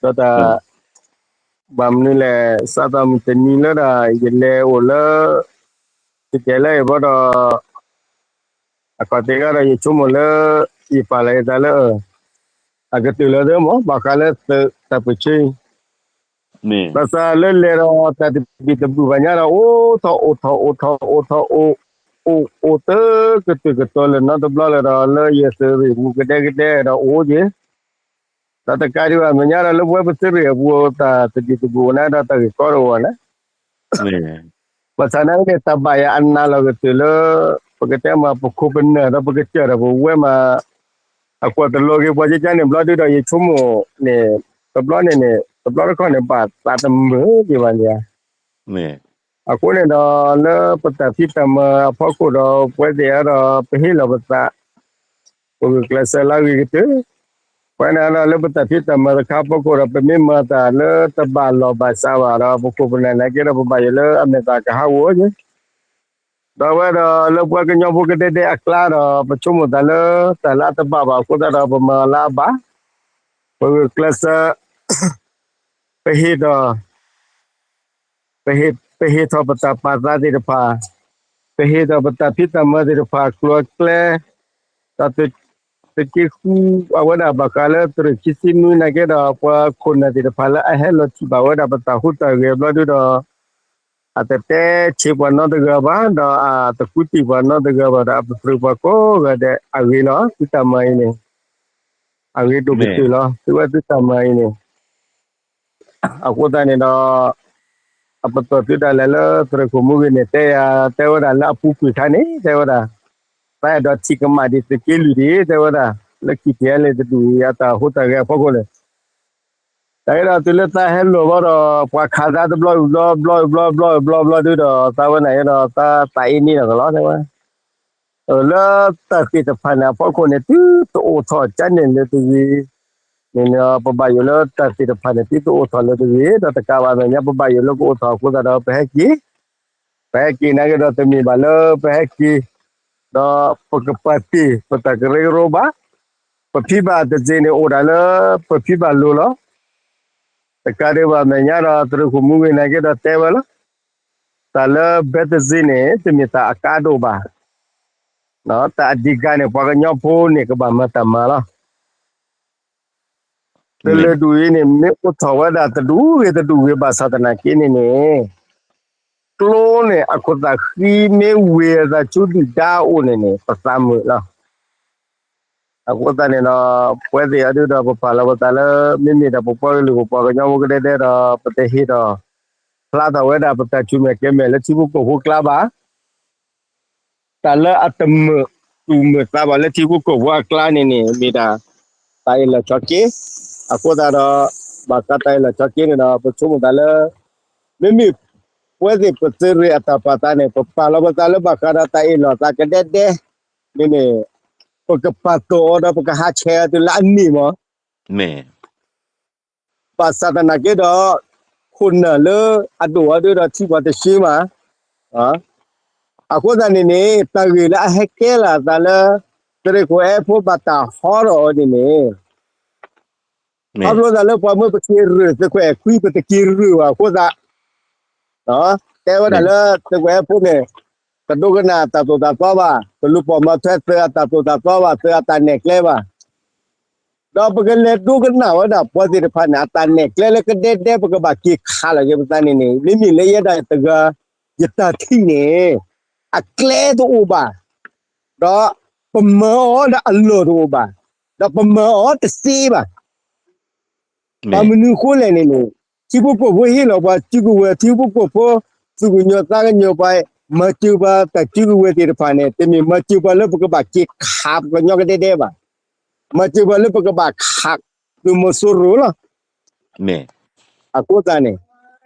ဒီးတၢ် ဘၣ်မနုၤလဲၣ် စးထီၣ်မုၢ်တနံၤလၢဒီး ယလဲၤအိၣ်လၢ ယကဲလၢအံၤဘၣ်ဒီး အခီၣ်ထံးဂၤဒီး ယဆိကမိၣ်လၢ ယပာ်လီၤယသးလၢ အကတၢၢ်လၢသုမ့ၢ် ဘၣ်ဃးလၢသုတၢ်ပၢဆှၢ ဘၣ်ဆၣ်လၢလဲၤဒီးတၢ်တဘံၣ်တဘုၣ်ဘၣ်ညါဒီး အိၣ်ထီၣ်အိၣ်ထီၣ်အိၣ်ထီၣ်အိၣ်ထီၣ်အိၣ် အိၣ်အိၣ်တကတၢၢ်ကတီၤလၢၤနီတဘျီလၢၤဒီး လၢယသုးရ့ၣ်မူကဒဲကဒဲဒီးအိၣ်က့ၤ ဒီးတကးဒံးဘၣ်မဲာ်ညါဒီး လၢပဝဲပသုးရ့ၣ်အပူၤတၢ်တဘံၣ်တဘုၣ်အိၣ်န့ၣ်ဒီးတၢ်ဂ့ၢ်ကီတအိၣ်ဘၣ်န့ၣ် ဘၣ်ဆၣ်န့ၣ်န့ၣ် တၢ်ဘၣ်ယၤအနးလီၤကတၢၢ်လၢ ပကတဲမးပခိၣ်ပနၢ်ဒီးပကစၢ်ဒီးပဝဲမး အကွၢ်တလီၤက့ၤပှၤကကါန့ၣ်ဘျီဒုဒီး ယဆိကမိၣ်န့ၣ် တဘျီန့ၣ်န့ၣ် တဘျီတခီၣ်န့ၣ် ဘၣ်သးတမုာ်က့ၤဘၣ်န့ၣ်ဧါ. အဃိန့ၣ်ဒီး လၢပတၢ်ဖံးတၢ်မၤအဖီခိၣ်ဒီး ပဝဲသ့ၣ်အံၤဒီး ပဟ့ၣ်လီၤပသး ပဂုာ်ကျဲးစၢးလၢအဂ့ၤကတၢၢ်, ပဝဲန့ၣ်ဒီးလၢပတၢ်ဖံးတၢ်မၤတခါအဖီခိၣ်ဒီး ပမ့ၢ်မၤတၢ်လၢတဘၣ်လီၢ်ဘၣ်စးဘၣ်ဒီး ပခိၣ်ပနၢ်နာ်က့ဒီး ပဘၣ်ယိၣ်လၢအမဲာ်သၣ်ကဟးဂီၤက့ၤ ဒီးအဝဲဒီးလၢပှၤကညီဖိကဒဲဒဲအကျါဒီး ပဆိကမိၣ်သးလၢတၢ်လၢအတဘၣ်ဘၣ်အဃိသတးဒီး ပမၤလၢအဘၣ်, ပဂုာ်ကျဲးစၢး ပဟ့ၣ်ဒီး ပဟ့ၣ်ထီၣ်ပတၢ်ပာ်သးသ့ၣ်တဖၣ်, ပဟ့ၣ်ထီၣ်ပတၢ်ဖံးတၢ်မၤသ့ၣ်တဖၣ် ကျိၤအကျဲ, ဒီးသုးက့ဃုအဝဲဒၣ်ဘၣ်ဃးလၢသုးရ့ၣ်ခံဆံနွံနာ်က့ဒီး ပှၤခိၣ်နၢ်သ့ၣ်တဖၣ်လၢအဟဲလီၤထံၣ်ဘၣ်ဝဲဒၣ်ပတၢ်ဟူးတၢ်ဂဲၤဘျီဒုဒီး အတတဲဆံးပှၤနီတဂၤဘၣ်, ဒီးအတကူတံၢ်ပှၤနီတဂၤဘၣ်, ဒီးအပတြၢၤပှၤကိးဂၤဒဲးအဂ့ၤလီၤ. သုတၢ်မၤအံၤန့ၣ် အဂ့ၤဒိၣ်ကတၢၢ်လီၤ. သုဝဲသုတၢ်မၤအံၤန့ၣ် အဃိသတးန့ၣ်ဒီး အပတီၢ်သုဒၣ်လဲာ်လၢသုးရ့ၣ်ခိၣ်မူဂ့ၤန့ၣ် တဲယၤ တဲဝဲဒၣ်လၢအပူၤကွံာ်ခါန့ၣ် တဲဝဲဒၣ် သးအဲၣ်ဒိးထံၣ်ကမၣ်ဒံးသုးက့လွံၢ်ဒံး တဲဝဲဒၣ် လၢခံကတၢၢ်လၢတဒူၣ်အံၤအတၢ်ဟူးတၢ်ဂဲၤအဖီခိၣ်န့ၣ် တၢ်အဲၣ်ဒိးတုၤလၢသးဟဲလီၤဘၣ်ဒီး ပှၤခးသးတဘျီအုၣ်ဘျီဘျီအုၣ်ဘျီဘျီအုၣ်ဘျီဘျီဒုဒီး သးဝဲန့ၣ်ဒီး သးသးအ့န့ၣ်လီၤကလီ တဲဝဲ လၢတၢ်သ့ၣ်တဖၣ်န့ၣ် အဖီခိၣ်န့ၣ် သုတအိၣ်ထီၣ်ကန့ၣ်လၢတဂ့ၤန့ၣ် ပဘၣ်ယိၣ်လၢတၢ်သ့ၣ်တဖၣ်န့ၣ် သုတအိၣ်ထီၣ်လၢတဂ့ၤ ဒီးတကးဘၣ်မဲာ်ညါ ပဘၣ်ယိၣ်လၢကအိၣ်ထီၣ်အဃိသတးဒီး ပဟဲက့ၤ ပဟဲက့ၤနာ်က့ဒီး တမ့ၢ်ဘၣ်လၢပဟဲက့ၤ ဒီးပကပာ်တ့ၢ်ပတၢ်ကရၢကရိဘၣ်. ပဖံးဘၣ်တစ့ၢ်န့ၣ် အိၣ်ဒၣ်လၢပဖံးဘၣ်လိၤလီၤ. တကးဒံးဘၣ်မဲာ်ညါဒီး သုးရ့ၣ်ခိၣ်မူဂ့ၤနာ်က့ဒီးတဲဝဲလီၤ. တၢ်လၢဘဲတစ့ၢ်န့ၣ် တမ့ၢ်တၢ်အကါဒိၣ်ဘၣ်. တၢ်အဒံးကါန့ၣ် ပှၤကညီဖိန့ၣ် ကဘၣ်မၤတၢ်မၤလီၤ. တလၢာ်ဒူၣ်အံၤန့ၣ် မ့ၢ်အိၣ်ထီၣ်ဝဲဒၣ်တဒူၣ်ဂ့ၤတဒူၣ်ဂ့ၤဘၣ်ဆၣ်သနာ်က့န့ၣ်န့ၣ် ကျိန့ၣ် အခိၣ်သးဃံမ့ၢ်ဝ့ၤအသးဆူဒုၣ်ဒါအအိၣ်န့ၣ်န့ၣ် ပသးမုာ်လီၤ. အဃိသတးန့ၣ်ဒီး ပဝဲသ့ၣ်အဒုဒီး ပပာ်လီၤပသးလၢ မ့မ့ၢ်ဒီးပပှၤကလုာ်ပပှၤကညီဖိကဒဲဒဲဒီး ပတဟ့ၣ်ဒီး ဖျါထီၣ်ဝဲဒၣ်ပတၢ်ဆူၣ်မဲာ်ကဲမဲာ်လၢထံဖိကီၢ်ဖိကျါဘၣ်. တၢ်လၢအတမုာ်သူၣ်မုာ်သးဘၣ်လၢထံဖိကီၢ်ဖိအကျါန့ၣ်န့ၣ် မ့ၢ်ဒၣ် တၢ်အ့ၣ်လိာ်ဆိးက့. အဃိသတးဒီး ဘၣ်ဃးတၢ်အ့ၣ်လိာ်ဆိးက့န့ၣ်ဒီး ပဆိကမိၣ်သးလၢ မ့မ့ၢ် ပဝဲသ့ၣ်ပသုးရ့ၣ်အတၢ်ပာ်သးန့ၣ် ပပာ်လီၤပသးလၢဘၣ်ဃးဒီးတၢ်အ့ၣ်လိာ်သးကဒဲဒဲ မ့မ့ၢ် ပကပာ်တီၢ်အီၤဒီးပကဟးဆှဲးအီၤတုၤလၢအနံၣ်မး ဘၣ်ဆၣ်သနာ်က့ဒီး ခိၣ်နၢ်လၢအဒိၣ်အီၤဒုဒီးထံပှၤတဆှံမး. အဃိသတးန့ၣ်န့ၣ် တၢ်ဂ့ၢ်လၢအဟဲကဲလီၤအသးလၢ သုးရ့ၣ်ခိၣ်အဲၣ်ဖိဘၣ်တၢ်ဟီထီၣ်အီၤန့ၣ်န့ၣ် ခီဖျိသးလၢပှၤမၢပက့ၤရၢၢ် သုးခိၣ်အဲၣ်ခွံ ပတက့ၤရၢၢ်ဘၣ်အဃိသတး တဲဝဲဒၣ်လၢ သုးခိၣ်အဲၣ်ဖိန့ၣ် တဒိကနၣ်အတၢ်သိၣ်တၢ်သီဘၣ်, တလူၤပိာ်မၤထွဲသုးအတၢ်သိၣ်တၢ်သီဘၣ်, သုးအတၢ်နဲၣ်ကျဲဘၣ်. ဒီးပကလဲၤဒိကနၣ်ဝဲဒၣ်ပှၤသ့ၣ်တဖၣ်န့ၣ် အတၢ်နဲၣ်ကျဲလၢကဒဲဒဲ ပကဘၣ်က့ၤခးလီၤက့ၤပသးန့ၣ်န့ၣ် မ့မ့ၢ်လၢယဲဒၣ်တဂၤ ယတၢ်ထံၣ်န့ၣ် အကျဲတအိၣ်ဘၣ်, ဒီးပမၤအီၤဒီးအလီၢ်တအိၣ်ဘၣ်, ဒီးပမၤအီၤတသ့ဘၣ်. ဘၣ်မနုၤအဃိလဲၣ်န့ၣ်န့ၣ် ထံဖိကီၢ်ဖိဟ့ၣ်လီၤပှၤစုကဝဲၤ ထံဖိကီၢ်ဖိ သူၣ်ကညီၤသးကညီၤပှၤ မၤစၢၤပှၤတၢ်စုကဝဲၤသ့ၣ်တဖၣ်န့ၣ် တမ့ၢ်မၤစၢၤပှၤလၢပကဘၣ်က့ၤခးပှၤကညီကဒဲဒဲဘၣ်. မၤစၢၤပှၤလၢပကဘၣ်ခးသုးမီၤစိရိၤလီၤ. အဃိသတးန့ၣ်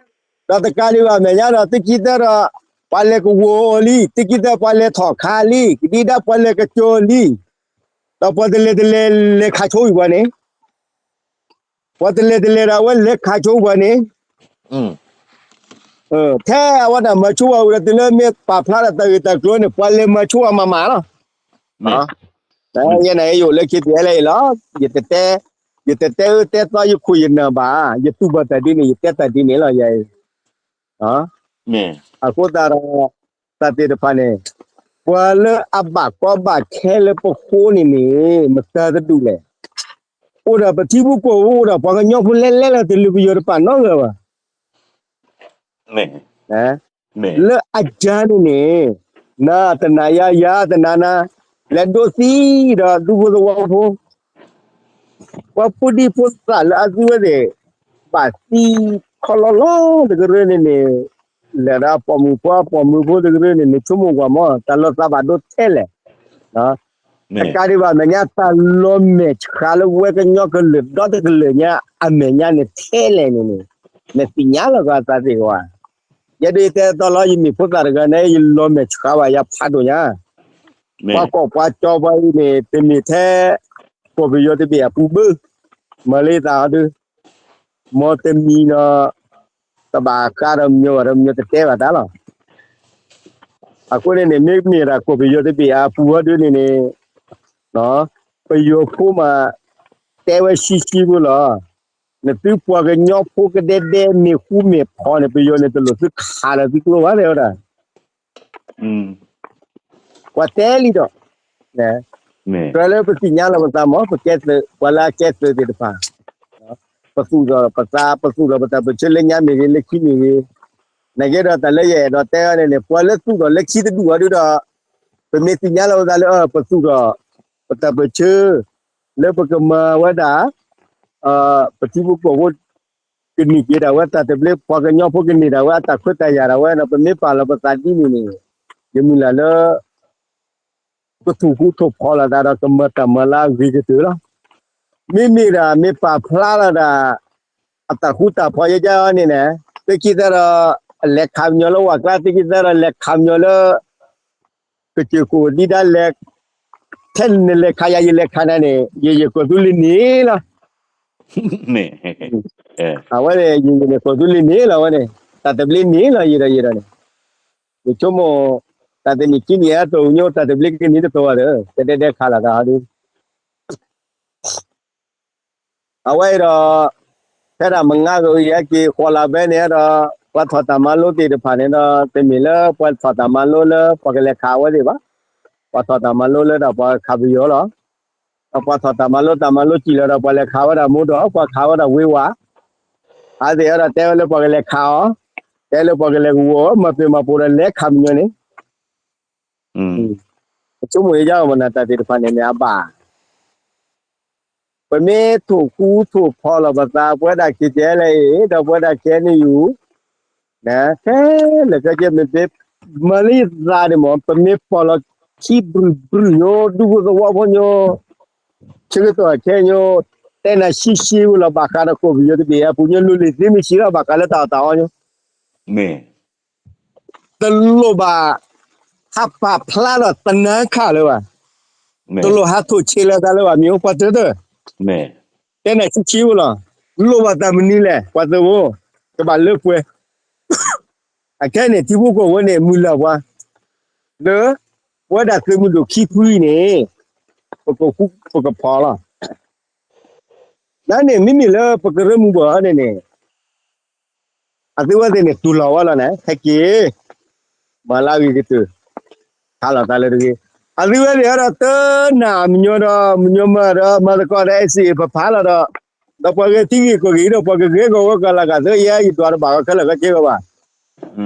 ဒီးတကးဒံးဘၣ်မဲာ်ညါဒီး သုခံသၢဒီး ပှၤလဲၤကဝီၤအီၤလံ, သုခံသၢပှၤလဲၤထီၣ်ခးလံ, ကဒံဒါပှၤလဲၤကစီၤလံ, ဒီးပှၤတလဲၤတလဲၤလဲၤခးဆိအံၤပှၤန့ၣ် ပှၤတလဲၤတလဲၤဒီးအဝဲလဲၤခးဆိပှၤန့ၣ် ထဲအဝဲဒၣ်မၤဆိပှၤဝံၤဒီးတုၤလၢမ့ၢ်ပာ်ဖျါဒီးတၢ်ဂ့ၢ်တၢ်ကျိၤန့ၣ် ပှၤလဲၤမၤဆိပှၤမးမးလီၤ. ယဲန့ၣ်ယအိၣ်လၢခံတယဲလၢအံၤလီၤ. ယတတဲ ယတတဲအၢတဲသီယခိၣ်ယနၢ်ဘၣ်, ယတူၢ်ဘၣ်တၢ်ဒ်န့ၣ် ယတဲတၢ်ဒ်န့ၣ်လီၤ ယၤအံၤ. အဃိသတးဒီး တၢ်သ့ၣ်တဖၣ်န့ၣ် ပှၤလၢအဘၣ်ကီဘၣ်ခဲလၢပဃိန့ၣ်န့ၣ် မတၤတဒူၣ်လဲၣ်. အိၣ်ဒီးပထံဖိကီၢ်ဖိ အိၣ်ဒီးပှၤကညီဖိလဲၣ်လဲၣ်လီၤ တလုၢ်ပယီၤတပာ်နီတဂၤဘၣ်. လၢအယၤန့ၣ်န့ၣ် နၤတနာ်ယၤ ယၤတနာ်နၤ, လဲၤဒိးသံဒီးဒူဖိသဝီဖိ ပှၤဖိဒံဖိသၣ်လၢအသုဝဲသ့ၣ် ဘၣ်သံခီလီလီတကရၢန့ၣ်န့ၣ်, လဲၤဒီးအပိာ်မုၣ်ဖိအပိာ်မုၣ်ဖိတကရၢန့ၣ် နဆိကမိၣ်ကွၢ်မး တၢ်လီၤသးဘၣ်ဒိထဲလဲၣ်. တကးဒံးဘၣ် အမဲာ်ညါတၢ်လီၤမဲာ်ဆှးလၢဝဲကညီကလုာ်ဒီတကလုာ်ညါ အမဲာ်ညါန့ၣ်ထဲလဲၣ်န့ၣ်န့ၣ် နသ့ၣ်ညါလီၤကသးသ့ၣ်ကဝၤ. ယဲဒၣ်ယတဲတီလီၤ ယမ့ၢ်ဖိသၣ်တဂၤန့ၣ် ယလီၤမဲာ်ဆှးဘၣ်ယၤဖးဒိၣ်ညါ, ပှၤကီၢ်ပှၤကၠီပှၤအံၤန့ၣ် တမ့ၢ်ထဲ ကီၢ်ပယီၤတဘ့ၣ်အပူၤဘၣ်, မၤလၢယသးဟီဒု, မ်တမံၤနီၤ တဘၣ်ဃးဒီးမညီဘၣ်ဒီးမညီတတဲဘၣ်တၢ်လီၤ. အဃိန့ၣ်န့ၣ် မ့မ့ၢ်ဒၣ်ကီၢ်ပယီၤတဘ့ၣ်အပူၤဟီဒုန့ၣ်န့ၣ် ပယီၤဖိမး တဲဝဲဆှံဆှံဖိလီၤ. နသုပှၤကညီဖိကဒဲဒဲမ့ၢ်ဃူမ့ၢ်ဖိးန့ၣ် ပယီၤန့ၣ်တလိၣ်သုခးလၢသုကျိဘၣ်တဲဝဲဒၣ် ပှၤတဲလံဒီး ကြၢးလၢပသ့ၣ်ညါလီၤပသးမး ပကဲသုး ပှၤလၢအကဲသုးသ့ၣ်တဖၣ် ပသူၣ်ထီၣ်ပသး ပသူၣ်ထီၣ်ပတၢ်ပၢၢ်ဆၢလၢညါမ့ၢ်ဂ့ၤ လၢခံမ့ၢ်ဂ့ၤ, နာ်က့ဒီးတၢ်လၢယအဲၣ်ဒိးတဲအီၤန့ၣ်န့ၣ် ပှၤလၢသူၣ်ထီၣ်လၢခံတဒူၣ်အီၤဒုဒီး ပမ့ၢ်သ့ၣ်ညါလီၤပသးလၢ ပသူၣ်ထီၣ်ပတၢ်ပၢၢ်ဆၢ လၢပကမၤဝဲဒၣ် ပထံဖိကီၢ်ဖိ ကန့ၢ်က့ၤဒၣ်ဝဲတၢ်သဘျ့ ပှၤကညီဖိကန့ၢ်ဒၣ်ဝဲအတၢ်ခွဲးတၢ်ယာ်ဒၣ်ဝဲဒီး ပမ့ၢ်ပာ်လီၤပသးဒ်န့ၣ်န့ၣ် ယမုၢ်လၢ်လၢ ကထူၣ်ဃူထူၣ်ဖိးလိာ်သးဒီးကမၤတၢ်မၤလၢအဂ့ၤကတၢၢ်လီၤ. မ့မ့ၢ်ဒၣ်မ့ၢ်ပာ်ဖျါလီၤဒၣ် အတၢ်ဃူတၢ်ဖိးယဲယဲအီၤန့ၣ်န့ၣ် သုခံသၢဒီး လဲၤခးပညီလၢဝၤကျါ သုခံသၢဒီးလဲၤခးပညီလၢ ကစၢၢ်ခိၣ်ဒံးဒၣ်လဲၤ ထဲနလဲၤခးယၤ ယလဲၤခးနၤန့ၣ် ယယကီၢ်သူလ့ၤန့ၣ်လီၤ. အဝဲန့ၣ် ယယန့ၣ်ကီၢ်သူလ့ၤန့ၣ်လီၤ အဝဲန့ၣ် တၢ်သဘျ့န့ၣ်လီၤ ယဒီးယဒီးန့ၣ် ယဆိကမိၣ် တၢ်တနံၣ်ခံနံၣ်အတီၢ်ပူၤညီ တၢ်သဘျ့ကန့ၢ်တတီၤဘၣ်ဒီး ကဒဲဒဲခးလီၤသးဟီဒု အဝဲအံၤဒီး ဖဲဒၣ်မုၢ်နၤဂ့ၤအံၤ ဟဲက့ၤဃီလၢဘဲန့ၣ်ဒီး ပှၤထီၣ်တၢ်မၤလိသ့ၣ်တဖၣ်န့ၣ်ဒီး တမ့ၢ်လၢပှၤထီၣ်တၢ်မၤလိလၢပှၤကလဲၤခးအဝဲသ့ၣ်ဘၣ်. ပှၤထီၣ်တၢ်မၤလိလၢဒၣ်ပှၤခးပယီၤလီၤ. ဒီးပှၤထီၣ်တၢ်မၤလိတၢ်မၤလိစံၣ်လီၤဒီး ပှၤလဲၤခးဝဲဒၣ်မိၢ်ဒီး ပှၤခးဝဲဒၣ်ဝ့ဝါ အဝဲသ့ၣ်ဒီးတဲဝဲလၢပှၤကလဲၤခးအီၤ, တဲလၢပှၤကလဲၤကဝီၤ မၤပ့ၤမၤပိာ်ဒီးလဲၤခးပညီန့ၣ် ပဆိကမိၣ်ယဲယါမနုၤတၢ်သ့ၣ်တဖၣ်န့ၣ်န့ၣ်အဘၣ် ပမ့ၢ်ထိၣ်ဃူထိၣ်ဖိးလီၤပသး ပဝဲဒၣ် ခ့ၣ်ကဲလၢအံၤ ဒီးပဝဲဒၣ် ခဲအံၤယူၤ ခဲလၢာ်ခဲဆ့ မ့ၢ်ပမၤလၢယသးန့ၣ်မး ပမ့ၢ်ပီၢ်လီၤခံဘြူၤဘြူၤညိ ဒူဖိသဝီဖိညိ ဆၢကတီၢ်ခဲညိ တဲနၤဆှံဆှံဝဲလီၤ ဘၣ်ဃးဒီးကီၢ်ပယီၤတဘ့ၣ်အပူၤညိ လိၤလံၤသ့မ့ၢ်ဆံးလီၤ ဘၣ်ဃးလၢတၢ်အီၣ်တၢ်အီညိ တလိၣ်ဘၣ် ဟးပာ်ဖျါဒီးတနါခးလၢၤဘၣ်, တလိၣ်ဟးထိၣ်ဆံးလၢၤသးလၢၤဘၣ် မ့ၢ်အိၣ်ပှၤတၢၢ်တၢၢ်, တဲနၤဆှံဆှံဖိလီၤ, လိၣ်ဘၣ်တၢ်မနုၤလဲၣ် ပှၤသုးဖိ, ကဘၣ်လၢပှဲၤ, အခဲန့ၣ် ထံဖိကီၢ်ဖိန့ၣ် မုၢ်လၢ်ပှၤ, လၢ ပဝဲဒၣ်သုးမုၢ်ဒိၣ်ခံဖုအံၤန့ၣ် ပကဃူပကဖိးလီၤ, နန့ၣ် မ့မ့ၢ်လၢပကရၢမုၢ်ဘၣ်န့ၣ်န့ၣ် အသုဝဲသ့ၣ်န့ၣ် တူၢ်လီၤဝဲလီၤန့ၣ် ဟဲက့ၤ မၤလၢအဂ့ၤကတၢၢ်, ခးလီၤသးလၢတဂ့ၤ, အသုဝဲသ့ၣ်ဒီးတနၢ်မညီဒီး မညီမၤဒီး မၤသကိးဒီး အဲၣ်စံၣ်အ့ၣ် ပဖးလီၤဒီး, ဒီးပှၤဂဲၤထံဂ့ၢ်ကီၢ်ဂ့ၢ်ဒီး ပှၤကဂဲၤကီၢ်ဝဲကီၢ်လၢကသ့ယဲ ယဒွးတဘၣ်ဝဲခဲလၢာ်ခဲဆ့ဘၣ်,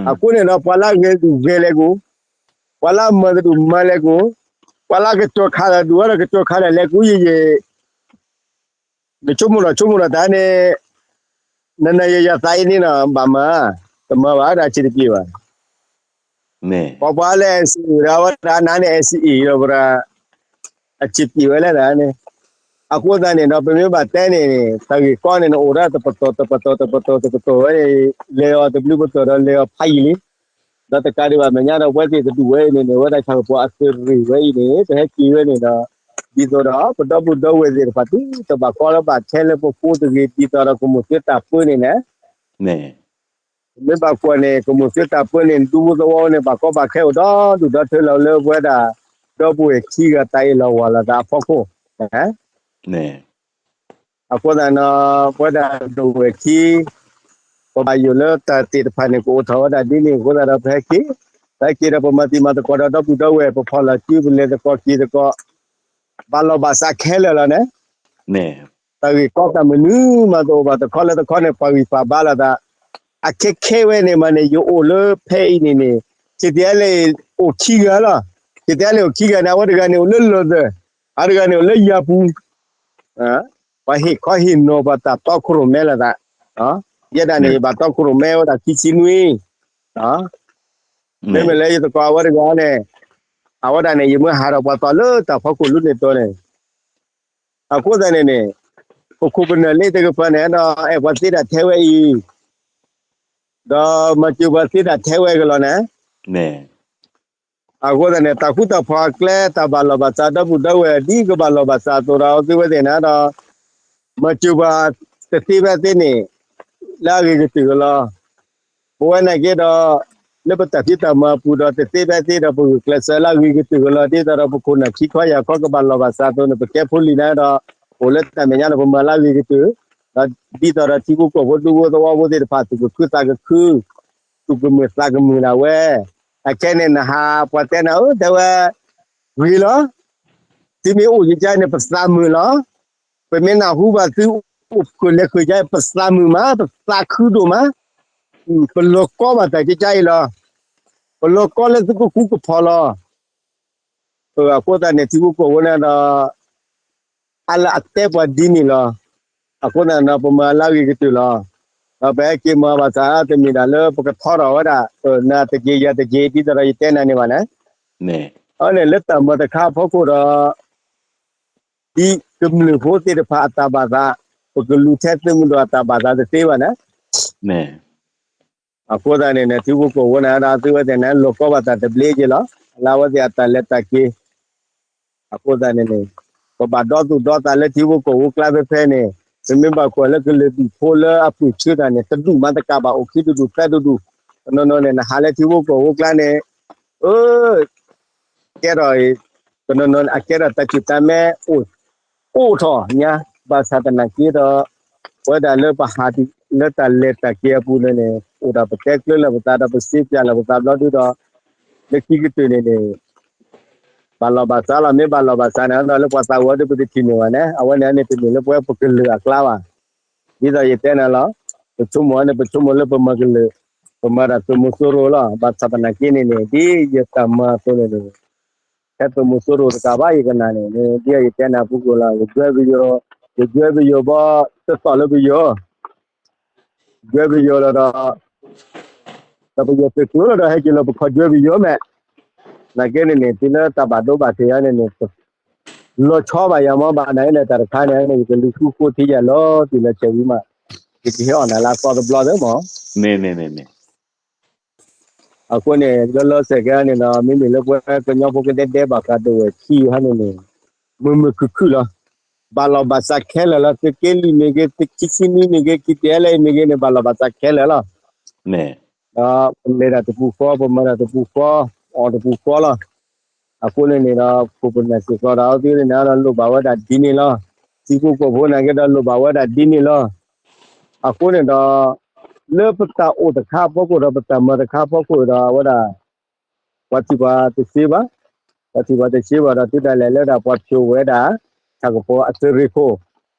အဃိန့ၣ်ဒီး ပှၤလၢအဂဲၤဒူၣ်ဂဲၤလဲၤကအိၣ်, ပှၤလၢအမၤတဒူၣ်မၤလဲၤကအိၣ်, ပှၤလၢအကစီၤခးဒီးဒူၣ်ဝဲဒီးကစီၤခးဒီးလဲၤကအိၣ်ယံာ်ယံာ် နဆိကမိၣ်ဒီးဆိကမိၣ်ဒီးတၢ်န့ၣ်, နနယယသးအံၤန့ၣ်နီၤ ဘၣ်မၤ, တမၤဘၣ်ဝဲဒၣ်အဆံးတပျ့ၤဘၣ်, ပှၤပှၤလၢ အဲၣ်စံၣ်အ့ၣ် ဒီးဝဲဒၣ်နၤန့ၣ် အဲၣ်စံၣ်အ့ၣ် ဒီးဝဲဒၣ် အဆံးတပျ့ၤဝဲလဲၣ်ဒၣ်န့ၣ်, အဃိသတးန့ၣ်ဒီး ပမ့ၢ်ဘၣ်တဲန့ၣ် တၢ်ဂ့ၢ်ကီန့ၣ် နအိၣ်ဒၣ်တပတီၢ်တပတီၢ်တပတီၢ်တပတီၢ်ဝဲန့ၣ် လဲၤအီၤတဘျုးပတီၢ်ဒီးလဲၤအီၤဖးယံာ်လံ ဒီးတကးဒံးဘၣ်မဲာ်ညါဒီး ပဝဲသ့ၣ်တဒူၣ်ဝဲအံၤန့ၣ်န့ၣ် ဝဲဒၣ်ဆၣ်ကပီၤအသုးရ့ၣ်ဝဲအံၤန့ၣ် ပဟဲက့ၤဝဲန့ၣ်ဒီး ဒ်သိးဒီး ပဒီပုၢ်ဒီဝဲၢ်သ့ၣ်တဖၣ် သုတဘၣ်ကီလၢဘၣ်ခဲလၢပဃိတဂ့ၤ ဒ်သိးဒီးကမိၢ်သုတၢ်ပၢန့ၣ်န့ၣ် မ့ၢ်ဘၣ်ကွၢ်န့ၣ် ကမိၢ်သုတၢ်ပၢန့ၣ် ဒူဖိသဝီန့ၣ် ဘၣ်ကီဘၣ်ခဲအိၣ်ဒီဒူၣ်ဒီထၢလီၤလၢပဝဲဒၣ် ဒီပုၢ်ဝဲၢ်ခံဂၤတၢ်အ့ၣ်လိာ်ဝီလိာ်သးအဖီခိၣ်န့ၣ် အဃိသတးဒီး ပဝဲဒၣ်ဒဝဲၢ်ခံ ပဘၣ်ယိၣ်လၢတၢ်သ့ၣ်တဖၣ်န့ၣ် ကအိၣ်ထီၣ်ဝဲဒၣ်ဒ်န့ၣ်အဃိသတးဒီး ပဟဲက့ၤ, ပဟဲက့ၤဒီးပမၤတံၤမၤသကိးဒီးဒီပုၢ်ဒီဝဲၢ် ပဖီၣ်လီၤစု ပလဲၤသကိးက့ၤသကိး, ဘၣ်လီၢ်ဘၣ်စးခဲလၢာ်လီၤန့ၣ်, တၢ်ဂ့ၢ်ကီတၢ်မနုၤမးတအိၣ်ဘၣ်, တခီလၢတခီန့ၣ် ပှၤဂံၢ်ပှၤဘါလိာ်သး, အခဲခဲဝဲန့ၣ်မးန့ၣ် ယအိၣ်လၢဖဲအံၤန့ၣ်န့ၣ် KTLA အိၣ်ခံဂၤလီၤ. KTLA အိၣ်ခံဂၤန့ၣ် အဝဲတဂၤန့ၣ်အိၣ်လၢလီၢ်သၢၣ်, အဝဲတဂၤန့ၣ်အိၣ်လၢယၤပူၤ ပှၤဟ့ၣ်ခီဟ့ၣ်နီၤပှၤတၢ်တီခိၣ်ရိၣ်မဲလိာ်သး, ယဲဒၣ်န့ၣ် ယဘၣ်တီခိၣ်ရိၣ်မဲဝဲဒၣ်ခံဆံနွံ, မ့မ့ၢ်လၢယသကိးအဝဲတဂၤန့ၣ်, အဝဲဒၣ်န့ၣ် ယမ့ၢ်ဟးထီၣ်ပှၤသီလၢတၢ်ဖီခိၣ်လၢန့ၣ်တီန့ၣ်, အဃိသတးန့ၣ်န့ၣ်, ပခိၣ်ပနၢ်လၢတကပၤန့ၣ်ဒီး အဲၣ်ပှၤသ့ဒၣ်ထဲဝဲအံၤ, ဒီးမၤစၢၤပှၤသ့ဒၣ်ထဲဝဲကလီၤန့ၣ် အဃိသတးန့ၣ် တၢ်ဃူတၢ်ဖိးအကျဲ တၢ်ဘၣ်လီၢ်ဘၣ်စးဒီပုၢ်ဒီဝဲၢ် ဒ်ကဘၣ်လီၢ်ဘၣ်စးအသိးဒီး သုဝဲသ့ၣ်န့ၣ်ဒီး မၤစၢၤပှၤတသ့ဖဲသ့န့ၣ် လၢအဂ့ၤကတၢၢ်ကလီၤ. ပဝဲန့ၣ်က့ဒီး လၢပတၢ်ဖံးတၢ်မၤအပူၤဒီး တသ့ဖဲသ့ဒီး ပဂုာ်ကျဲးစၢးလၢအဂ့ၤကတၢၢ်ကလီၤ. ဒ်သိးဒီးပခိၣ်နၢ်ခံခီယၢ်ခီကဘၣ်လီၢ်ဘၣ်စးအသိးန့ၣ် ပကဲဖိလံၤန့ၣ်ဒီး အိၣ်လၢတၢ်မဲာ်ညါဒီး ပမၤလၢအဂ့ၤကတၢၢ်, ဒီးဒ်သိးဒီးထံဖိကီၢ်ဖိဒူဖိသဝီဖိသ့ၣ်တဖၣ် သူၣ်ကခုသးကခု သူၣ်ကမုာ်သးကမုာ်ဒၣ်ဝဲ, အခဲန့ၣ် နဟးပှၤတဲနၤဧၢ တဲဝဲ, ဂ့ၤလီၤ, သုမ့ၢ်အိၣ်ယကါန့ၣ် ပသးမုာ်လီၤ, ပမ့ၢ်နၢ်ဟူဘၣ်သုအိၣ်ဃုာ်လဲၤဃုာ်ကါ ပသးမုာ်မး ပသးခုဒိၣ်မး, ပလီၤကီဘၣ်တၢ်ကကါအံၤလီၤ, ပလီၤကီလၢသုကဃူကဖိးလီၤ. အဃိသတးန့ၣ် ထံဖိကီၢ်ဖိန့ၣ်ဒီး အလၢအတဲပှၤဒ်န့ၣ်လီၤ. အဃိသတးန့ၣ် ပမၤလၢအဂ့ၤကတၢၢ်လီၤ. ဒီးပဟဲက့ၤမၤဘၣ်ဆၣ် တမ့ၢ်ဒၣ်လၢပကထီထီၣ်ဝဲဒၣ် နၤတက့ၢ်ယၤတက့ၢ် ဒ်သိးဒီးယတဲနၤန့ၣ်ဘၣ်န့ၣ်, အန့ၣ်လၢတၢ်မၤတခါအဖီခိၣ်ဒီး ဒ်ကမျၢၢ်ဖိသ့ၣ်တဖၣ်အတၢ်ဘၣ်သး, ပကလူၤထဲသုးမုၢ်ဒိၣ်အတၢ်ဘၣ်သးတသ့ဘၣ်န့ၣ် အဃိသတးန့ၣ်န့ၣ် ထံဖိကီၢ်ဖိန့ၣ်ဒီး သုဝဲသ့ၣ်န့ၣ် လီၤကီဘၣ်တၢ်တဘျ့က့ၤလီၤ. လၢအဝဲသ့ၣ်အတၢ်လဲၤတၢ်က့ၤ, အဃိသတးန့ၣ်န့ၣ် ပဘၣ်ဒီသူၣ်ဒီသးလၢထံဖိကီၢ်ဖိကျါဖဲဖဲန့ၣ်, ပမ့ၢ်ဘၣ်ကွၢ်လၢကလုာ်ဒူၣ်ဖိလၢအပၢၢ်ဆၢတၢ်န့ၣ် တဒူၣ်မၤတကးဘၣ် အိၣ်ခံတဒူၣ်သၢတဒူၣ်, တနီၤနီၤန့ၣ် နဟးလၢထံဖိကီၢ်ဖိကျါန့ၣ်, အၢ ကဲထီၣ်, တနီၤနီၤန့ၣ် အကဲထီၣ်တၢ်စူၢ်တၢ်မဲအိၣ်, အိၣ်ထီၣ်ညါ, ဘၣ်ဆၣ်သနာ်က့ဒီး ပဝဲဒၣ်လၢပဟးလၢတၢ်လဲၤတၢ်က့ၤအပူၤန့ၣ်န့ၣ် အိၣ်ဒီးပတဲကျၢလၢပသးဒီးပစ့ပၠးလၢပသးဘျီဒုဒီး လၢခံကတၢၢ်န့ၣ်န့ၣ် ဘၣ်လီၢ်ဘၣ်စးလီၤ. မ့ၢ်ဘၣ်လီၢ်ဘၣ်စးန့ၣ်ဒီး လၢပှၤသးဝံၤဒီးပတထံၣ်န့ၢ်ဘၣ်န့ၣ် အဝဲန့ၣ်န့ၣ် တမ့ၢ်လၢပဝဲပကလုာ်အကျါဘၣ်. ဒ်သိးယတဲန့ၣ်လီၤ, ပဆိကမိၣ်န့ၣ် ပဆိကမိၣ်လၢပမၤကလုာ်, ပမၤတၢ်သုးမုၢ်စိရိၤလီၤ. ဘၣ်ဆၣ်သနာ်က့န့ၣ်န့ၣ် ဒ်ယတၢ်မၤအသိးန့ၣ်န့ၣ် ဟဲသုးမုၢ်စိရိၤတကးဘၣ် ယကနၣ်န့ၣ် ဒ်ယတဲနၤအပူၤကွံာ်လီၤ. ယကွဲပယိၤ, ယကွဲပယိၤဘီ တသီၣ်လၢပယိၤ, ကွဲပယိၤလီၤဒီး ဒီးပယီၤသုးကျိၤလီၤဒီး ဟဲက့ၤလီၤပခီၣ်ကွဲပယိၤမဲာ်, သနာ်က့န့ၣ်န့ၣ် တုၤလၢတၢ်ဘၣ်ဒိဘၣ်ထံးယၤန့ၣ်န့ၣ် လီၤဆီဘၣ်ယၤမ့ၢ်ဘၣ်နၤအံၤန့ၣ် တၢ်တခါန့ၣ်န့ၣ် ယကလူၤဃူဃိထံယၤလီၤတံၢ်လီၤဆဲးဝံၤမး, ယကဟ့ၣ်အီၣ်နၤလၢအသီတဘျီသ့မး. မ့ၢ်, အဃိန့ၣ် လီၤလီၤဆဲးဆဲးန့ၣ်ဒီး မ့မ့ၢ်လၢပဝဲကညီဖိကဒဲဒဲဘၣ်ဃးဒဝဲၢ်ခံဟီန့ၣ်န့ၣ် မုာ်မုာ်ခုၣ်ခုၣ်လီၤ. ဘၣ်လီၢ်ဘၣ်စးခဲလၢာ်လီၤ. သုးက့လွံၢ်မ့ၢ်ဂ့ၤ, သုးခံဆံနွံမ့ၢ်ဂ့ၤ, ခံတအဲလဲအံၤမ့ၢ်ဂ့ၤန့ၣ် ဘၣ်လီၢ်ဘၣ်စးခဲလၢာ်လီၤ. ဒီးပလဲၤတၢ်တပူၤဃီ, ပမၤတၢ်တပူၤဃီ, အီၣ်တပူၤဃီလီၤ. အဃိန့ၣ်န့ၣ်ဒီး ခိၣ်ပနၢ်စ့ၢ်ကီးဒီး အဝဲသ့ၣ်န့ၣ်ဒီး လိၣ်ဘၣ်ဝဲဒၣ်ဒ်န့ၣ်လီၤ. ထံဖိကီၢ်ဖိန့ၣ်က့ဒီး လိၣ်ဘၣ်ဝဲဒၣ်ဒ်န့ၣ်လီၤ. အဃိန့ၣ်ဒီး လၢပတၢ်အိၣ်တခါအဖီခိၣ်ဒီး ပတၢ်မၤတခါအဖီခိၣ်ဒီး အဝဲဒၣ် ပှၤထံၣ်ပှၤတစ့ဘၣ်, ပှၤထံၣ်ပှၤတစ့ဘၣ်ဒီး တုၤဒၣ်လဲာ်လၢဒၣ်ပှၤဖျိးဝဲဒၣ် ဆၣ်ကပီၤအသုးရ့ၣ်ခိၣ်,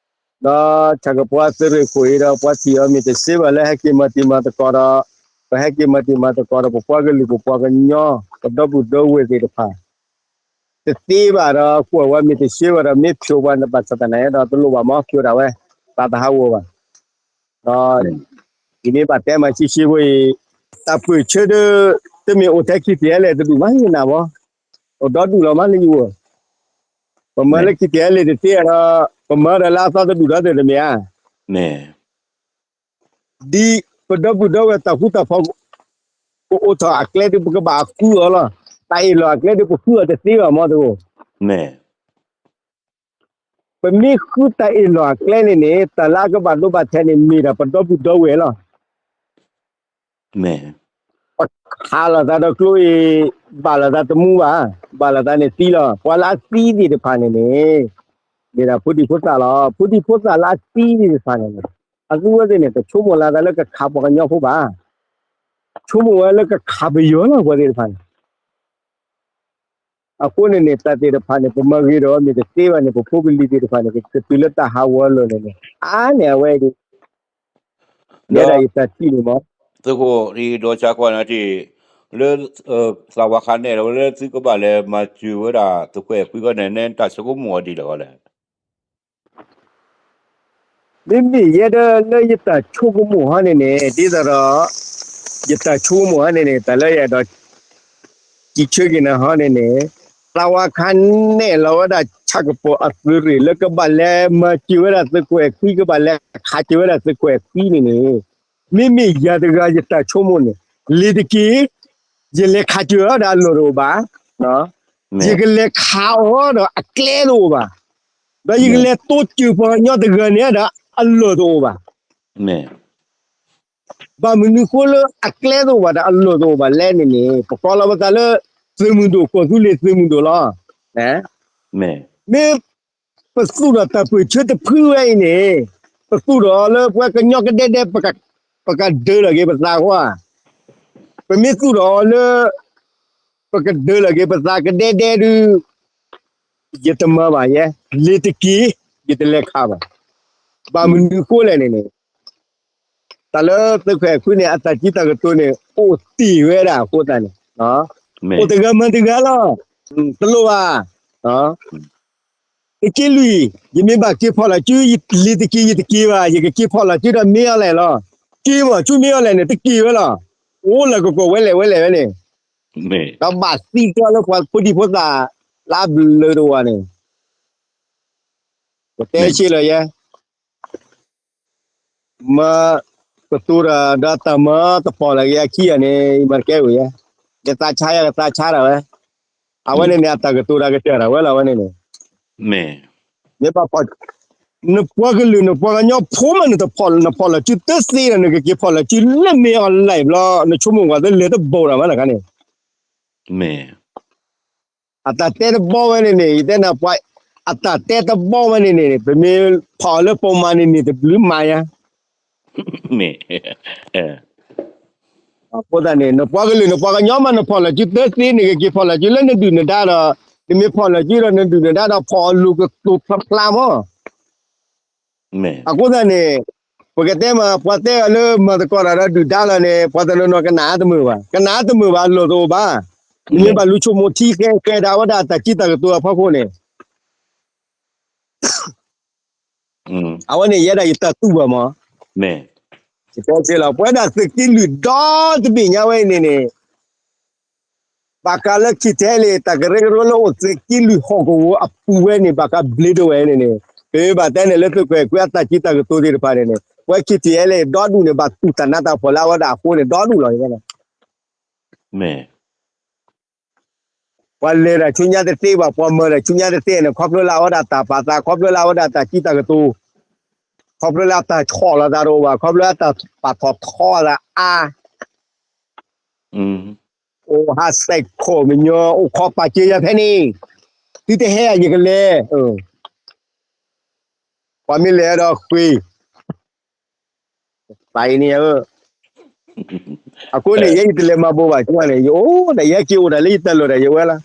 ဒီးဆၣ်ကပီၤအသုးရ့ၣ်ခိၣ်အံၤဒီး ပှၤထံၣ်အီၤမ့ၢ်တစ့ဘၣ်လၢဟဲက့ၤမၤတံၤမၤသကိးဒီး, ပဟဲက့ၤမၤတံၤမၤသကိးဒီး ပပှၤကလုာ်ပပှၤကညီ ပဒီပုၢ်ဒီဝဲၢ်သ့ၣ်တဖၣ် တသ့ဘၣ်ဒီး ကွၢ်ဝဲမ့ၢ်တစ့ဘၣ်ဒီး မ့ၢ်ဖျိးပှၤန့ၣ် ဘၣ်ဆၣ်သနာ်က့ဒီး တလိၣ်ဘၣ်မ့ၢ်ဖျိးဒၣ်ဝဲ, သးတဟးဂီၤဘၣ်. ဒီး ယမ့ၢ်ဘၣ်တဲမၤဆံးဆံးဖိအံၤ, တၢ်ပၢၢ်ဆၢဒီး တမ့ၢ်အိၣ်ထဲခံတအဲလဲၣ်တဒူၣ်မး ယနၢ်ဘီ, အိၣ်ဒီဒူၣ်လီၤမးလၢယအိၣ်, ပမၤလၢခံတအဲလဲၣ်တသ့ဒီး ပမၤဒီးလၢအသီတဒူၣ်ဒီးတမ့ၢ်ဧါ. ဒ်ပဒီပုၢ်ဒီဝဲၢ်တၢ်ဃူတၢ်ဖိး ကအိၣ်ထီၣ်အကျဲဒုး ပကဘၣ်ဃုအီၤလီၤ. တၢ်အ့ၣ်လိာ်အကျဲဒုးပဃုအီၤတသ့ဘၣ်မ့ၢ်တအိၣ်. ပမ့ၢ်ဃုတၢ်အ့ၣ်လိာ်အကျဲန့ၣ်န့ၣ် တၢ်လၢအကဘၣ်ဒိဘၣ်ထံးန့ၣ် မ့ၢ်ဒၣ်ပဒီပုၢ်ဒီဝဲၢ်လီၤ. ပခးလိာ်သးဒီးကျိအံၤ ဘၣ်လိာ်သးတမူဘၣ်, ဘၣ်လိာ်သးန့ၣ်သံလီၤ. ပှၤလၢအသံသ့ၣ်တဖၣ်န့ၣ်န့ၣ် မ့ၢ်ဒၣ်ဖိဒံဖိသၣ်လီၤ. ဖိဒံဖိသၣ်လၢအသံသ့ၣ်တဖၣ်န့ၣ် အသုဝဲသ့ၣ်န့ၣ် တဆိကမိၣ်လၢသးလၢကခးပှၤကညီဖိဘၣ်. ဆိကမိၣ်ဝဲလၢကခးပယီၤလီၤပှၤသ့ၣ်တဖၣ်န့ၣ်. အဃိန့ၣ်န့ၣ် တၢ်သ့ၣ်တဖၣ်န့ၣ် ပမၤဂ့ၤဒီးမ့ၢ်တသ့ဘၣ်န့ၣ် ပဖိပလံၤသ့ၣ်တဖၣ်န့ၣ် ကတုၤလၢတၢ်ဟးဂီၤအလီၢ်န့ၣ်န့ၣ် အါန့ၢ်အဝဲဒၣ် ယဲဒၣ်ယတၢ်ထံၣ်န့ၣ်မး. သုးခိၣ် ဒီးဆါကွၢ်န့ၣ် လၢ သးဝါခါနဲၣ်လီၤဝဲလၢသုကဘၣ်လဲၤမၤစၢၤဝဲဒၣ်သုးခွဲးခွံဃီန့ၣ် နဲတၢ်ဆိကမိၣ်အီၤဒ်လဲၣ်ဂီလဲၣ်. မ့မ့ၢ်ယဲဒၣ်လၢယတၢ်ဆိကမိၣ်ဟီန့ၣ်န့ၣ် ဒ်သိးဒီး ယတၢ်ဆိကမိၣ်ဟီန့ၣ်န့ၣ် တၢ်လၢယအဲၣ်ဒိး စံးဆၢက့ၤနၤဟီန့ၣ်န့ၣ် သးဝါခါနဲၣ်လီၤဝဲဒၣ်ဆၣ်ကပီၤအသုးရ့ၣ်လၢကဘၣ်လဲၤမၤစၢၤဝဲဒၣ်သုးခွဲးခွံ ကဘၣ်လဲၤခးစၢၤဝဲဒၣ်သုးခွဲးခွံန့ၣ်န့ၣ် မ့မ့ၢ်ယၤတဂၤယတၢ်ဆိကမိၣ်န့ၣ် လံၤတက့ၢ် ယလဲၤခးစၢၤအီၤဒီးအလီၢ်တအိၣ်ဘၣ်. ယကလဲၤခးအီၤဒီးအကျဲတအိၣ်ဘၣ်. ဒီးယကလဲၤတိစၢၤပှၤကညီတဂၤန့ၣ်ဒီးအလီၢ်တအိၣ်ဘၣ်. ဘၣ်မနုၤဃိလၢအကျဲတအိၣ်ဘၣ်ဒီးအလီၢ်တအိၣ်ဘၣ်လဲၣ်န့ၣ်န့ၣ် ပကိးလီၤပသးလၢ သုးမုၢ်ဒိၣ် ကီၢ်သူလ့ၤသုးမုၢ်ဒိၣ်လီၤ. မ့ၢ်ပသူၣ်ထီၣ်တၢ်ပၢၢ်ဆၢတဖုဝဲအံၤန့ၣ် ပသူၣ်ထီၣ်အီၤလၢပဝဲကညီကဒဲဒဲ ပကဒၢလီၤက့ၤပသးဃီဧါ. ပမ့ၢ်သူၣ်ထီၣ်အီၤလၢ ပကဒၢလီၤက့ၤပသးကဒဲဒဲဒုး ယတမၤဘၣ်ယဲ, လ့ၤတက့ၢ် ယတလဲၤခးဘၣ်. ဘၣ်မနုၤအဃိလဲၣ်န့ၣ်န့ၣ် တၢ်လၢသုးခွဲးခွံန့ၣ် အတၢ်စံးတၢ်ကတိၤန့ၣ် အိၣ်တ့ၢ်ဝဲဒၣ်အဃိသတးန့ၣ် အိၣ်တဂၤမၤတဂၤလီၤ. တလိၣ်ဘၣ်. သုးက့လွံၢ်, ယမ့ၢ်ဘၣ်က့ၤဖီၣ်လီၤစု လ့ၤတက့ၢ်ယတက့ၢ်ဘၣ်, ယကက့ၤဖီၣ်လီၤစုဒီးမ့ၢ်အီၤလဲၣ်လီၤ. က့ၤမီၢ်ဆူမ့ၢ်အီၤလဲၣ်န့ၣ် တက့ၢ်ဝဲလီၤ. အိၣ်လၢကကိးဝဲလဲၣ်ဝဲလဲၣ်ဝဲန့ၣ်, ဒီးဘၣ်သံကွၢ်လၢပှၤဖိဒံဖိသၣ်လၢအဘျၢတဝၤန့ၣ် ကတဲဆ့လီၤယဲ မၤကတိၤတၢ်ဒီးတၢ်မၤတပီၢ်လၢကယၤခံဂၤန့ၣ် ယမၤတကဲဝံၤယဲ, ယသးဆါယဲ ကသးဆါဒၣ်ဝဲ, အဝဲန့ၣ်န့ၣ် အတၢ်ကတိၤတၢ်ကတၢၢ်ဒၣ်ဝဲလီၤ အဝဲန့ၣ်န့ၣ်, မ့ၢ်ဘၣ်ဖီၣ်, နပှၤကလုာ်နပှၤကညီဖိမး နတဖီၣ် နဖီၣ်လီၤစုတသ့ဒီး နကက့ၤဖီၣ်လီၤစုလၢမ့ၢ်အီၤလဲၣ်ဘျီ နဆိကမိၣ်ကွၢ်သလဲၤတဘိးတၢ်မးနခါန့ၣ် မ့ၢ် အတၢ်တဲတဘီဝဲန့ၣ်န့ၣ် ယတဲနၤပှၤ, အတၢ်တဲတဘီဝဲန့ၣ်န့ၣ် ပမ့ၢ်ဖီၣ်အီၤလၢပိာ်မၤန့ၣ်န့ၣ် တဘျုးမၤယါ, မ့ၢ်, အဃိသတးန့ၣ် နပှၤကလုာ်နပှၤကညီမး နဖီၣ်လီၤစုတသ့ နကက့ၤဖီၣ်လီၤစုလၢနဒုၣ်နဒါဒီး, နမ့ၢ်ဖီၣ်လီၤစုဒီးနဒုၣ်နဒါဒီး ဖီၣ်အီၤလိၤကတိၤဖျါဖျါမး မ့ၢ်, အဃိသတးန့ၣ် ပကတဲမး ပှၤတဲအီၤလၢမၤသကိးတၢ်ဒီးဒုၣ်ဒါလီၤန့ၣ် ပှၤတနီၤနီၤကနၣ်အါတမုာ်ဘၣ်, ကနၣ်အါတမုာ်ဘၣ် အလီၢ်တအိၣ်ဘၣ်, နမ့ၢ်ဘၣ်လူၤဆိကမိၣ်ထံဃဲဃဲဒၣ်ဝဲဒၣ်တၢ်စံးတၢ်ကတိၤအဖီခိၣ်န့ၣ် အဝဲန့ၣ်ယဲဒၣ်ယတၢ်တူၢ်ဘၣ်မး, ယတဲလီၤ ပဝဲဒၣ်သုးက့လွံၢ်ဒီတဘ့ၣ်ညါဝဲအံၤန့ၣ်န့ၣ် ဘၣ်ဃးလၢခံထဲလံ တၢ်ကရၢကရိလၢအိၣ်သုးက့လွံၢ်ဟီၣ်ကဝီၤအပူၤဝဲန့ၣ် ဘၣ်ဃးဘျ့ဒိၣ်ဝဲန့ၣ်န့ၣ် ပမ့ၢ်ဘၣ်တဲန့ၣ်လၢသုးခွဲးခွံအတၢ်စံးတၢ်ကတိၤသ့ၣ်တဖၣ်န့ၣ်န့ၣ် ပဝဲခံထဲလံ ဒီဒူၣ်န့ၣ် ဘၣ်တူၢ်တၢ်နးတၢ်ဖှီၣ်လၢအဝဲဒၣ်အဃိန့ၣ် ဒီဒူၣ်လီၤ မ့ၢ် ပှၤလဲၤတၢ်ဆူညါတသ့ဘၣ် ပှၤမၤတၢ်ဆူညါတသ့န့ၣ် ခီဖျိလၢအဝဲဒၣ်တၢ်ပာ်သး ခီဖျိလၢအဝဲဒၣ်တၢ်စံးတၢ်ကတိၤ, ခီဖျိလၢအတၢ်ဆီၣ်လီၤသးတအိၣ်ဘၣ် ခီဖျိလၢအတၢ်ပာ်ထီၣ်ထီအသးအါ, အိၣ်ဟးစဲးခိၣ်မညီ အိၣ်ခိးပာ်စၢၤယၤဖဲန့ၣ်, သုတဟဲယကလဲၤ, ပှၤမ့ၢ်လဲၤဒီးဃ့ သးအံၤန့ၣ်ဧၢ, အဃိန့ၣ် ယဲယတလဲၤမၤဘိးဘၣ်ကၠိန့ၣ် ယအိၣ်ဒီးယဟဲက့ၤအိၣ်ဒီးလၢယတၢ်လီၢ်ဒီးယဝဲလီၤ,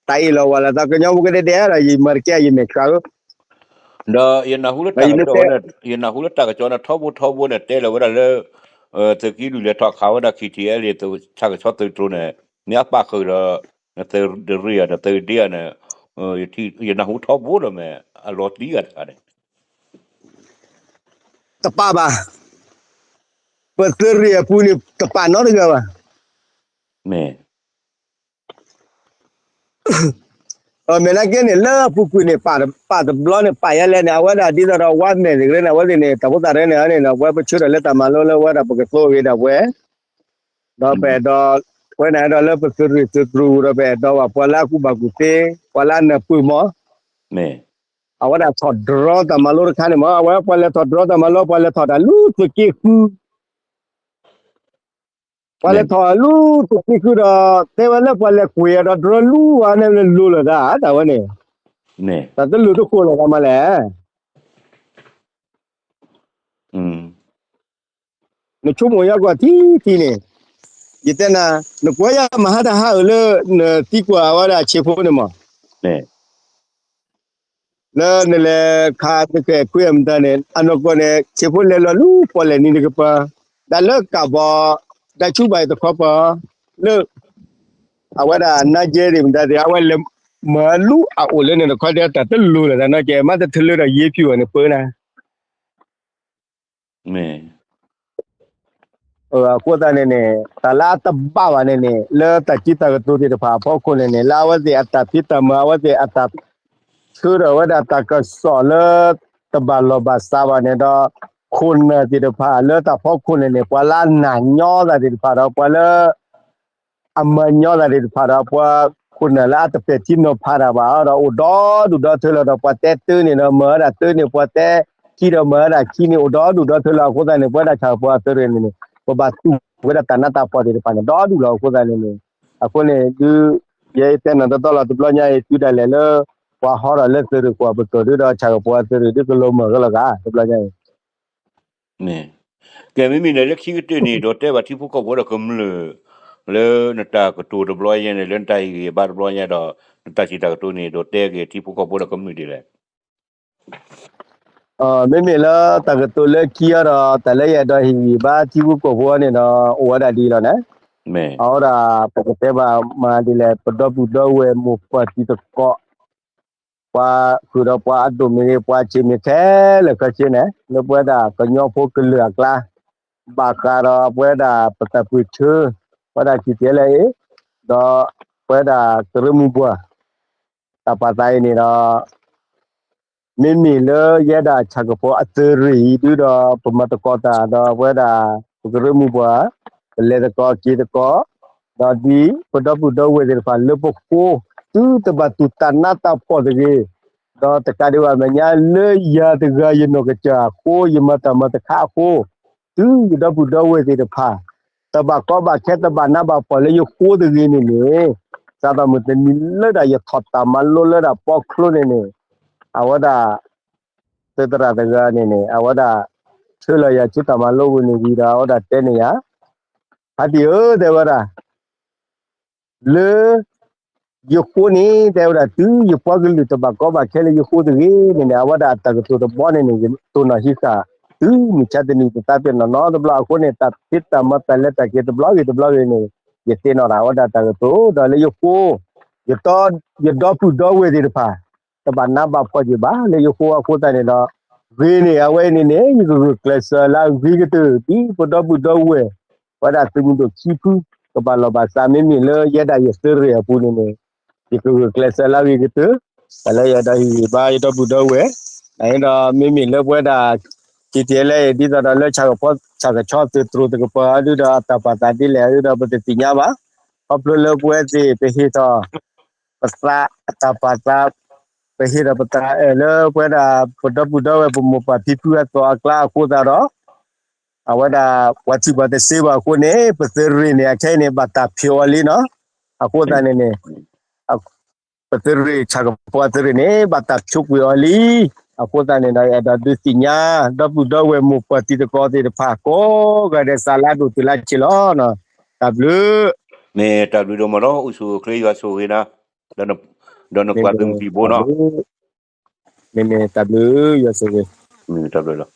တၢ်အ့ၣ်လိာ်ဝဲလီၤ သးကညီဖိကဒဲဒဲဒီး ယမၤတကဲယမဲာ်ဆှးဧၢ, ဒီးယနၢ်ဟူလၢတၢ်ကစီၣ်ဝဲန့ၣ် ယနၢ်ဟူလၢတၢ်ကစီၣ်န့ၣ် ထီဘိထီဘိန့ၣ် တဲလီၤဝဲဒၣ်လၢ သုးက့လွံၢ်လဲၤထီၣ်ခးဝဲဒၣ် ခံထံၣ်အဲလ့ၣ် ဆၣ်ကဆီသုးတြိၤန့ၣ် မ့ၢ်အပာ်ဃုာ်ဒီး သုးရ့ၣ်ဧါ သုးဒ့ဧါန့ၣ် ယနၢ်ဟူထီဘိလီၤမ့ၢ် အလီၤတံၢ်ဂၤတဂၤန့ၣ် တပာ်ဘၣ်, ပသုးရ့ၣ်အပူၤန့ၣ် တပာ်နီတဂၤဘၣ်, မ့ၢ် မ့ၢ်နာ်က့န့ၣ် လၢအပူၤကွံာ်န့ၣ် ပာ်တဘျီန့ၣ် ပာ်ယဲလဲၣ်န့ၣ် အဝဲဒၣ်ဒ်သိးဒီးဝါမဲာ်တဂ့ၤန့ၣ် အဝဲသ့ၣ်န့ၣ် တၢ်ဖိသၣ်ရဲန့ၣ်န့ၣ် ပဝဲပဆၢထၢၣ်လၢတၢ်မၤလိလၢဝဲဒၣ်ပကသိအဂ့ၤဒၣ်ပှဲၤ, ဒီးပအဲၣ်ဒိး ပဝဲန့ၣ်အဲၣ်ဒိးလၢပသုးရ့ၣ်သုးတြိၤဒီး ပအဲၣ်ဒိးဘၣ်ပှၤလၢအကူၣ်ဘၣ်ကူၣ်သ့ ပှၤလၢအနၢ်ပၢၢ်မး, အဝဲဒၣ်ထီၣ်ဒြီတၢ်မၤလိတခါန့ၣ်မး အဝဲပှၤလဲၤထီၣ်ဒြီတၢ်မၤလိ ပှၤလဲၤထီၣ်တၢ်လူသုးက့ဃု ပှၤလဲၤထီၣ်လူသုးက့ဃုဒီး တဲဝဲလၢပှၤလဲၤကွံာ်အဒီး ဒြီလူဝဲန့ၣ်လိၤလိာ်သး တၢ်ဝဲန့ၣ်, တၢ်တလိၤတဃိးလၢၤတၢ်မးလဲၣ်. နဆိကမိၣ်ယၤကွၢ်ထံထံန့ၣ်, ယတဲနၤ, နကွၢ်ယၤမဟါတဟါအၢၣ်လၢ နသံကွၢ်အဝဲဒၣ်ဆံးဖိန့ၣ်မး, လၢနလဲၤခးနကဲခွံအမတၤန့ၣ် အနီၢ်ကီၢ်န့ၣ် ဆံးဖိလဲၤလီၤလူၤပီၣ်လဲၣ်နံၤတကပၤ, ဒၣ်လၢကးဘီ ဒၣ်ဆူဘၣ်အံၤတခီပၤ, လၢ အဝဲဒၣ်နါကဲဒံးမတၤသ့ၣ် အဝဲလဲၤမၤလူၤအအိၣ်လၢန့ၣ်တခီဒ်တၢ်တလိၤလၢၤတၢ်နီၢ်ကဲ မ့ၢ်တထၢလၢဒီးယ့ၢ်ဖံးအီၤန့ၣ်ပၢနၤ အဃိသတးန့ၣ်န့ၣ် တၢ်လၢအတဘၣ်ဘၣ်န့ၣ်န့ၣ် လၢတၢ်စံးတၢ်ကတိၤသ့ၣ်တဖၣ်အဖီခိၣ်န့ၣ်န့ၣ် လၢအဝဲသ့ၣ်အတၢ်ဖံးတၢ်မၤ အဝဲသ့ၣ်အတၢ်ဆၢထၢၣ်ဝဲဒၣ်တၢ်ကစီၣ်လၢ တဘၣ်လီၢ်ဘၣ်စးဘၣ်န့ၣ်ဒီး ခိၣ်နၢ်သ့ၣ်တဖၣ်လၢတၢ်ဖီခိၣ်န့ၣ်န့ၣ် ပှၤလၢအနာ်ညီသးသ့ၣ်တဖၣ်ဒီး ပှၤလၢ အမၤညီသးသ့ၣ်တဖၣ်ဒီး ပှၤခိၣ်နၢ်လၢအတပဲာ်ထံနီၤဖးတၢ်ဘၣ်ဒီး အိၣ်ဒီဒူၣ်ဒီထၢလီၤဒီး ပှၤတဲတၢ်န့ၣ်ဒီး မၤဝဲဒၣ်တၢ်န့ၣ် ပှၤတဲခံဒီး မၤဝဲဒၣ်ခံန့ၣ် အိၣ်ဒီဒူၣ်ဒီထၢလီၤအဃိသတးန့ၣ် ပဝဲဒၣ်ဆၣ်ဖိအသုးရ့ၣ်န့ၣ်န့ၣ် ပဘၣ်တူၢ်ဝဲဒၣ်တၢ်နးတၢ်ဖှီၣ်သ့ၣ်တဖၣ်န့ၣ် ဒီဒူၣ်လီၤအဃိသတးန့ၣ်န့ၣ် အဃိန့ၣ်ဒုး ယတဲနၤတီတီလီၤတဘျီညါအံၤ တုၤဒၣ်လဲာ်လၢ ပှၤဟီထီၣ်လၢသုးရ့ၣ်ကွီၢ်ပကၢၢ်ဒုးဒီးဆၣ်ဖိအသုးရ့ၣ်ဒုးကလီၤမၢ်ကလီၤဂာ် တဘျီညါအံၤ ကဲ မ့မ့ၢ်န့ၣ် လၢခံကတၢၢ်န့ၣ် ဒိးတဲဘၣ်ထံဖိကီၢ်ဖိဒီးကမျၢၢ် လၢနတၢ်ကတိၤတဘျီညါန့ၣ် လၢနတၢ်ဟ့ၣ်ဂံၢ်ဘါတဘျီညါဒီး နတၢ်စံးတၢ်ကတိၤန့ၣ် ဒိးတဲက့ၤထံဖိကီၢ်ဖိဒီးကမျၢၢ်ဒ်လဲၣ်. မ့မ့ၢ်လၢတၢ်ကတိၤလၢခံအံၤဒီး တၢ်လၢယအဲၣ်ဒိးဟ့ၣ်ဂံၢ်ဘါထံဖိကီၢ်ဖိန့ၣ်ဒီး အိၣ်ဝဲဒၣ်ဒ်အံၤလီၤန့ၣ်, အဝဲဒၣ်ပကတဲဘၣ်မၤဒ်လဲၣ် ပဒီပုၢ်ဒီဝဲၢ်မိၢ်ပၢ်တံၤသကိး ပှၤဃုာ်ဒီးပှၤအဒိၣ်မ့ၢ်ဂ့ၤ ပှၤဆံးမ့ၢ်ခဲလၢာ်ခဲဆ့န့ၣ် လၢပဝဲဒၣ်ကညီဖိကလုာ်အကျါ ဘၣ်ဃးဒီးပဝဲဒၣ်ပတၢ်ပၢၢ်ဆၢ ပဝဲဒၣ် ကံၢ်တ့လၢအံၤ ဒီးပဝဲဒၣ်ကရၢမိၢ်ပှၢ် တၢ်ပာ်သးအံၤန့ၣ်ဒီး မ့မ့ၢ်လၢယဲဒၣ်ဆၣ်ကပီၤအသုးရ့ၣ်အံၤဒုဒီး ပမၤသကိးတၢ်ဒီးပဝဲဒၣ် ပကရၢမိၢ်ပှၢ် ပလဲၤသကိးက့ၤသကိး ဒီးဒ်ပဒီပုၢ်ဒီဝဲၢ်သ့ၣ်တဖၣ်လၢပဃိ သုတဘၣ်တူၢ်တၢ်နးတၢ်ဖှီၣ်တဂ့ၤ, ဒီးတကးဒံးဘၣ်မဲာ်ညါလၢယၤတဂၤယနီၢ်ကစၢ်အဃိ ယမၤတၢ်မၤတခါအဃိ သုယဒီပုၢ်ဒီဝဲၢ်သ့ၣ်တဖၣ် တဘၣ်ကီဘၣ်ခဲတဘၣ်နးဘၣ်ဖှီၣ်လၢယဃိတဂ့ၤန့ၣ်န့ၣ်, စးထီၣ်မုၢ်တနံၤလၢဒၣ်ယထီၣ်တၢ်မၤလိလၢဒၣ်ပီချိန့ၣ်န့ၣ်, အဝဲဒၣ် သုသရၣ်တဂၤန့ၣ်န့ၣ် အဝဲဒၣ် ဆှၢလီၤယၤဆူတၢ်မၤလိပူၤန့ၣ်ဝံၤဒီး အဝဲဒၣ်တဲန့ၢ်ယၤ, ဖါတံၢ်ဧၢ တဲဝဲဒၣ် လၢ ယဃိန့ၣ် တဲဝဲဒၣ် တုၤယပှၤကလုာ်တဘၣ်ကီဘၣ်ခဲလၢယဃိတဂ့ၤန့ၣ်န့ၣ် အဝဲဒၣ်အတၢ်ကတိၤတဘီန့ၣ်န့ၣ် ယတိၢ်နီၣ်ဟံးဃာ် တုၤမုၢ်ဆါတနံၤတသးပ့ၤနီၣ်နီတဘျီအဃိန့ၣ် တၢ်ဖံးတၢ်မၤတၢ်လဲၤတၢ်က့ၤတဘျီဂ့ၤတဘျီဂ့ၤန့ၣ် ယသ့ၣ်နီၣ်တၢ်ဝဲဒၣ်တၢ်ကတိၤ ဒီးလၢယဃိ ယဒီပုၢ်ဒီဝဲၢ်သ့ၣ်တဖၣ် တဘၣ်နးဘၣ်ဖှီၣ်က့ၤဘၣ် လၢယဃိအဃိသတးန့ၣ်ဒီး ဂ့ၤန့ၢ်အဝဲအံၤန့ၣ်န့ၣ် ယကဂုာ်ကျဲးစၢးလၢအဂ့ၤကတၢၢ် ဒ်ပဒီပုၢ်ဒီဝဲၢ် ပဝဲဒၣ်သုးမုၢ်ဒိၣ်ခံဖု ကဘၣ်လီၢ်ဘၣ်စး မ့မ့ၢ်လၢယဲဒၣ်ယသုးရ့ၣ်အပူၤန့ၣ်န့ၣ် ယကဂုာ်ကျဲးစၢးလၢအဂ့ၤကတၢၢ် တၢ်လၢယအဲၣ်ဒိးဟ့ၣ်ဂံၢ်ဘါယဒီပုၢ်ဒီဝဲၢ် အဃိဒီးမ့မ့ၢ်လၢပဝဲဒၣ် ကံၢ်တ့လၢအံၤ ဒ်သိးဒီးလၢဆၣ်ကဖီဆၣ်ကဆီသုးတြိၤတကပၤ ဒုဒီးအတၢ်ပာ်သးဒ်လဲၣ် ဒုဒီးပတသ့ၣ်ညါဘၣ် ခီဖျိလၢပဝဲသ့ၣ်ပဟ့ၣ်ထီၣ် ပသးအတၢ်ပာ်သး ပဟ့ၣ်ထီၣ်ပသးအဲၣ်လၢပဝဲဒၣ် ပဒီပုၢ်ဒီဝဲၢ်ပမိၢ်ပၢ်ဖံဖုအသိးအကျါအဃိသတးဒီး အဝဲဒၣ် ပှၤထံၣ်ပှၤတသ့ဘၣ်အဃိန့ၣ် ပသုးရ့ၣ်န့ၣ် အခဲအံၤန့ၣ် ဘၣ်တၢ်ဖျိးအီၤလံနီၤ အဃိသတးန့ၣ်န့ၣ် ပသုးရ့ၣ်ဆၣ်ကဖီသုးရ့ၣ်န့ၣ် ဘၣ်တၢ်ဖျိးကွံာ်အီၤလံ အဃိသတးန့ၣ်ဒီး အဲၣ်ဒိးဒုးသ့ၣ်ညါ ဒီပုၢ်ဒီဝဲၢ်မိၢ်ပၢ်တံၤသကိးသ့ၣ်တဖၣ် ကိးဂၤဒဲးစးလၢအဒိၣ်တုၤလၢဆံးလီၤ. တၢ်ဘျုး မ့ၢ်တၢ်ဘျုးဒိၣ်မးလီၤ အိၣ်ဆူၣ်အိၣ်ချ့ယွၤဆိၣ်ဂ့ၤနၤ ဒီးနပှၤသုးမုၢ်သံၣ်ဘိနီၤ မ့ၢ်မ့ၢ်တၢ်ဘျုးယွၤဆိၣ်ဂ့ၤ မ့ၢ်တၢ်ဘျုးလီၤ